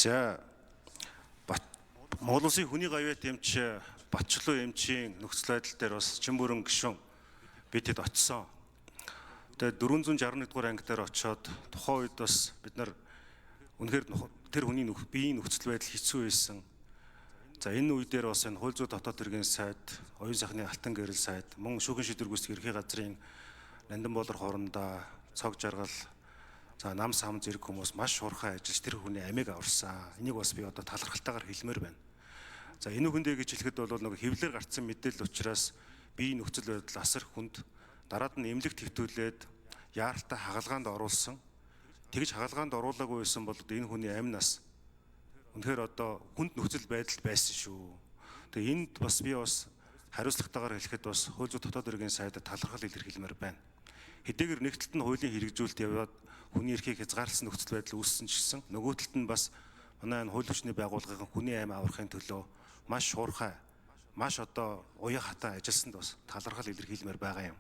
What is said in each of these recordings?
За, Монгол Улсын хүний гавьяат эмч Батчлуу эмчийн нөхцөл байдал дээр бас Чимбүрэн гишүүн бид хэд очисон. Тэгээд 461 дугаар анги дээр очиод тухайн үед бас бид нар үнэхээр тэр хүний биеийн нөхцөл байдал хэцүү байсан. За, энэ үе дээр бас энэ хууль зүйн дотоод хэргийн сайд, оюун сайхны алтан гэрэл сайд, мөн шүүхийн шийдвэр гүйцэтгэх эрхий газрын Нандин болор хоорондоо цог жаргал, за, нам сам зэрэг хүмүүс маш шуурхай ажиллаж тэр хүний амийг аварсан. Энийг бас би одоо талархалтайгаар хэлмээр байна. За, энэ хүндээ гэж хэлэхэд бол нөгөө хэвлэлээр гарцсан мэдээлэл учраас биеийн нөхцөл байдал асар хүнд, дараад нь эмнэлэг твтүүлээд яаралтай хагалгаанд оруулсан. Тэгж хагалгаанд оруулаагүй байсан бол энэ хүний амь нас үнэхээр одоо хүнд нөхцөл байдалд байсан шүү. Тэгээ энд бас би бас хариуцлагатайгаар хэлэхэд бас хууль зүйн дотоод хэргийн сайдад талархал илэрхийлмээр байна. Хэдийгээр нэг талд нь хуулийн хэрэгжүүлэлт яваад хүний эрхийг хязгаарласан нөхцөл байдал үүссэн ч гэсэн нөгөө талд нь бас манай энэ хууль хүчний байгууллагын хүний амь аврахын төлөө маш шуурхай, маш одоо уян хатан ажилласанд бас талархал илэрхийлмээр байгаа юм.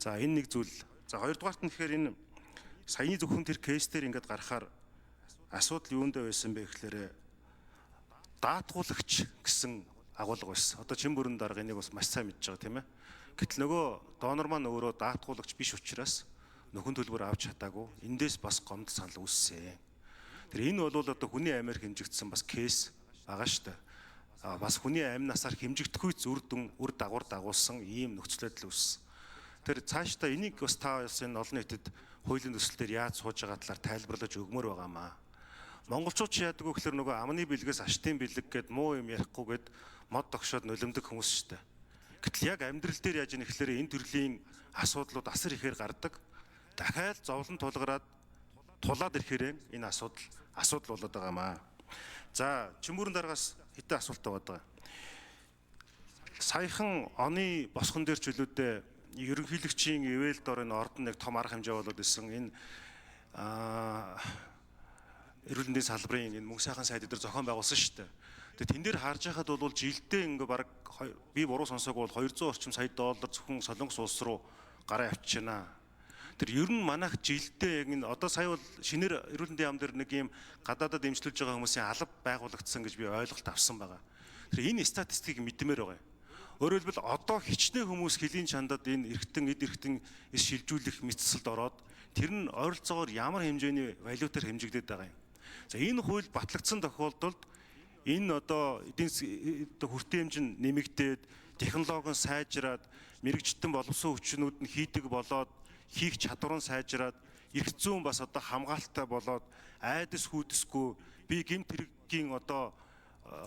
За, энэ нэг зүйл. За, хоёрдугаарт нь тэгэхээр энэ саяны зөвхөн тэр кейс дээр ингээд гарахаар асуудал юунд байсан бэ гэхээр даатгуулагч гэсэн агуулга байсан. Одоо Чимбүрэн дарга энийг бас маш сайн мэдж байгаа, тийм ээ. Гэтэл нөгөө донор маань өөрөө даатгуулагч биш учраас нөхөн төлбөр авч чадаагүй. Эндээс бас гомдол санал үүссэн. Тэр энэ бол одоо хүний амиар хэмжигдсэн бас кейс байгаа шүү дээ. А бас хүний амь насаар хэмжигдэхүйц үр дүн, үр дагавар дагуулсан ийм нөхцөл байдал үүссэн. Тэр цаашдаа энийг бас та бас энэ олон нийтэд хуулийн төсөл дээр яаж сууж байгаа талаар тайлбарлаж өгмөр байгаамаа. Монголчууд ч яадаг вэ гэхээр нөгөө амны бэлгээс аштын бэлэг гэд муу юм ярихгүй гэд мод тогшоод нулимдаг хүмүүс шүү дээ. Гэтэл яг амьдрал дээр яаж ийм гэхээр энэ төрлийн асуудлууд асар ихээр гардаг. Дахиад зовлон тулгараад тулаад ирэхээр энэ асуудал асуудал болоод байгаамаа. За, Чимбүрэн даргаас хэдэн асуулт байгаа. Саяхан оны босгон дээр ч үлүүдээ ерөнхийлөгчийн ивэл дор энэ ордон нэг том арга хэмжээ болоод исэн. Энэ эрүүл мэндийн салбарын энэ мөнгө сайхан сайд дээр зохион байгуулсан шүү дээ. Тэгээ тэн дээр харж байхад бол жилдээ ингээ баг би буруу сонсоог бол 200 орчим сая доллар зөвхөн Солонгос улс руу гараа явчихж байна. Тэр ер нь манайх жилдээ яг энэ одоо сая бол шинээр эрүүл мэндийн яам дээр нэг юм гадаадад дэмжлүүлж байгаа хүмүүсийн алба байгуулагдсан гэж би ойлголт авсан байгаа. Тэр энэ статистикийг мэдмээр байгаа юм. Өөрөөр хэлбэл, одоо хичнээн хүмүүс хөлийн чандад энэ эргэтэн эд эргэтэн эс шилжүүлэх мэтсэлд ороод тэр нь ойролцоогоор ямар хэмжээний валютаар хэмжигдээд байгаа юм. За, энэ хууль батлагдсан тохиолдолд энэ одоо эдийн хүртээмж нь нэмэгдээд, технологи нь сайжраад, мэргэжтэн боловсон хүчнүүд нь хийдэг болоод, хийх чадвар нь сайжраад, эрх зүйн бас одоо хамгаалалттай болоод, айдас хүйдэсгүй би гэмт хэргийн одоо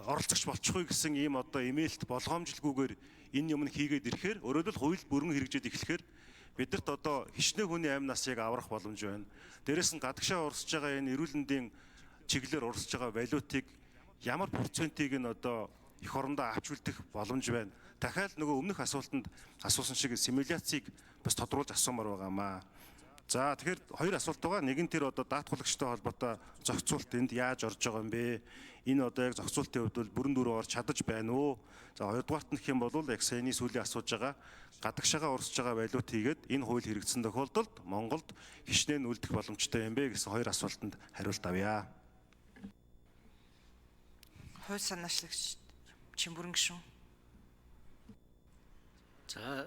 оролцогч болчихгүй гэсэн ийм одоо эмээлт болгоомжлгүйгээр энэ юм нь хийгээд ирэхээр, өөрөөр хэлбэл, хууль бүрэн хэрэгжээд эхлэхээр бидэрт одоо хичнээн хүний амь насыг аврах боломж байна. Дээрэс нь гадагшаа урсж байгаа энэ эрүүл мэндийн чиглэлээр урсж байгаа валютыг ямар процентыг нь одоо эх орондоо авч үлдэх боломж байна. Дахиад нөгөө өмнөх асуултанд асуусан шиг симуляцийг бас тодруулж асуумаар байгаамаа. За, тэгэхээр хоёр асуулт байгаа. Нэг нь тэр одоо даатгуулагчтай холбоотой зохицуулт энд яаж орж байгаа юм бэ? Энэ одоо яг зохицуултын хувьд бол бүрэн дүүрэн орж чадаж байна уу? За, хоёрдугаарт нь гэх юм бол яг саяны сүүлийн асууж байгаа гадагшаага урсж байгаа валют хийгээд энэ хууль хэрэгжсэн тохиолдолд Монголд хичнээн үлдэх боломжтой юм бэ гэсэн хоёр асуултанд хариулт авъя. Хууль санаачлагч Чимбүрэн гишүүн. За,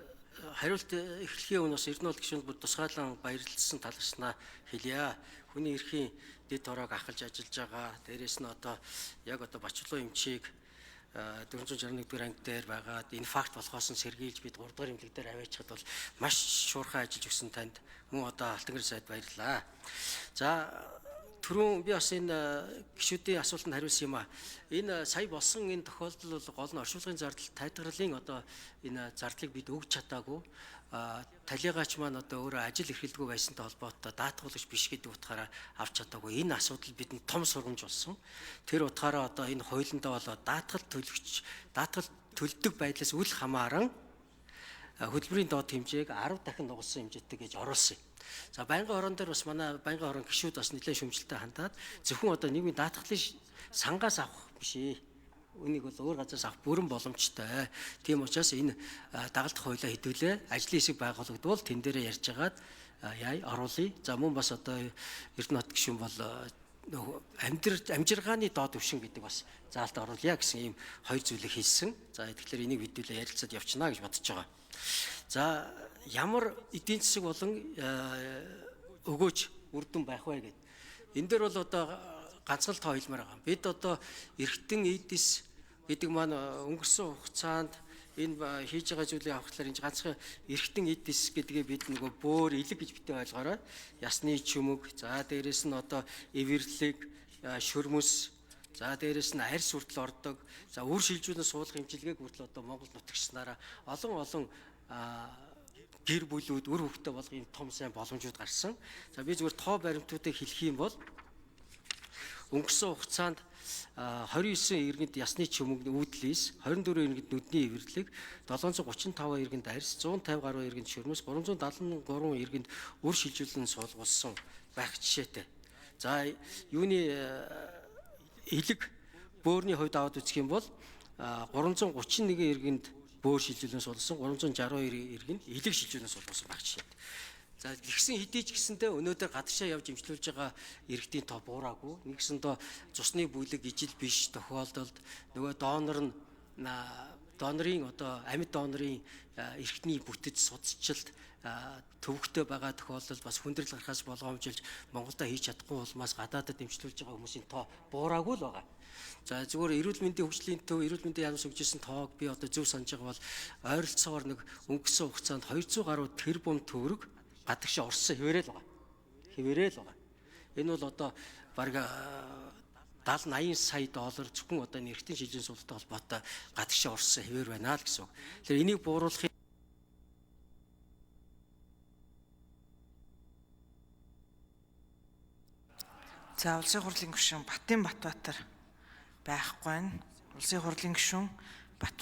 хариулт эхлэхийн өмнө бас Эрдэнэ гишүүнд бүр тусгаалan баярлалсан талархснаа хэлье. Хүний эрхийн дэд тороог ахалж ажиллаж байгаа. Дээрээс нь одоо яг одоо Бачлуу эмчийг 461 дугаар анги дээр байгаад инфаркт болохоос нь сэргийлж бид 3 дугаар эмнэлэг дээр аваачхад бол маш шуурхай ажиллаж өгсөн танд мөн одоо Алтан гэр сайд баярлалаа. За, түрүүн би бас энэ гишүүдийн асуултанд хариулсан юм а. Энэ сая болсон энэ тохиолдол бол гол нь оршуулгын зардал, тайлгарлын одоо энэ зардлыг бид өгч чадаагүй. Талигаач маань одоо өөрөө ажил эрхэлдэггүй байсантай холбоотой даатгуулагч биш гэдэг утгаараа авч чадаагүй. Энэ асуудал бидэнд том сургамж болсон. Тэр утгаараа одоо энэ хуулиндаа болоо даатгал төлөгч, даатгал төлдөг байдлаас үл хамааран хөдөлмөрийн доод хэмжээг 10 дахин нугалсан хэмжээтэй гэж оруулсан юм. За, байнгын хорон дээр бас манай байнгын хорон гишүүд бас нэлээд шүмжлэлтэй хандаад зөвхөн одоо нийгмийн даатгалын сангаас авах биш ээ. Үнийг бол өөр газраас авах бүрэн боломжтой. Тийм учраас энэ дагалдах хуулиа хэдүүлээ ажлын хэсэг байгуулагдвал тэн дээрээ ярьж агаад яа оруулъя. За, мөн бас одоо Эрдэнэ хот гишүүн бол Нөгөө амьдрал амжиргааны доод түвшин гэдэг бас заалт оруулъя гэсэн ийм хоёр зүйлийг хэлсэн. За, тэгэхээр энийг хэдүүлээ ярилцаад явчихна гэж бодож байгаа. За, ямар эдийн засаг болон өгөөж үр дүн байх вэ гэдэг. Энэ дээр бол одоо ганцхан л тоо хэлмээр байгаа. Бид одоо эргэтэн эдис гэдэг маань өнгөрсөн хугацаанд энэ хийж байгаа зүйлийг авах талаар энэ ганцхан эргэтэн эдис гэдгээ бид нөгөө бөөр элэг гэж битээ ойлгоорой. Ясны чүмэг, за дээрэс нь одоо эвэрлэг, шөрмөс, за дээрэс нь арьс хүртэл ордог. За, үр шилжүүлэн суулгах эмчилгээг хүртэл одоо Монгол нутагчнараа олон олон гэр бүлүүд үр хөвгтөө болгох юм том сайн боломжууд гарсан. За, би зүгээр тоо баримтуудыг хэлэх юм бол өнгөрсөн хугацаанд 29 иргэнд ясны чөмөг үүдлээс, 24 иргэнд нүдний эвэрлэг, 735 иргэнд арьс, 150 гаруй иргэнд шөрмөс, 373 иргэнд үр шилжүүлэн суулгуулсан байх жишээтэй. За, юуны элэг бөөрийн хувьд аваад үзэх юм бол 331 иргэнд бөөр шилжүүлэн суулгасан, 362 иргэнд элэг шилжүүлэн суулгасан байх жишээтэй. За, тэгсэн хэдий ч гэсэндээ өнөөдөр гадагшаа явж эмчлүүлж байгаа иргэдийн тоо буураагүй. Нэгсэндээ цусны бүлэг ижил биш тохиолдолд нөгөө донор нь донорын одоо амьд донорын эрхтний бүтэц судасчлалт төвөгтэй байгаа тохиолдолд бас хүндрэл гарахаас болгоомжилж Монголдо хийж чадахгүй улмаас гадаадад эмчлүүлж байгаа хүмүүсийн тоо буураагүй л байгаа. За, зүгээр эрүүл мэндийн хөгжлийн төв, эрүүл мэндийн яамс өгчсэн тоог би одоо зөв санаж байгаа бол ойролцоогоор нэг өнгөрсөн хугацаанд 200 гаруй тэрбум төгрөг гадагшаа орсон хэвээрэл байгаа. Хэвээрэл байгаа. Энэ бол одоо бараг 70 80 сая доллар зөвхөн одоо нэрхтэн шилжин суулттай холбоотой гадагшаа орсон хэвээр байна л гэсэн үг. Тэгэхээр энийг бууруулахын За, улсын хурлын гишүүн Батын Батбаатар байхгүй байна. Улсын хурлын гишүүн Батүл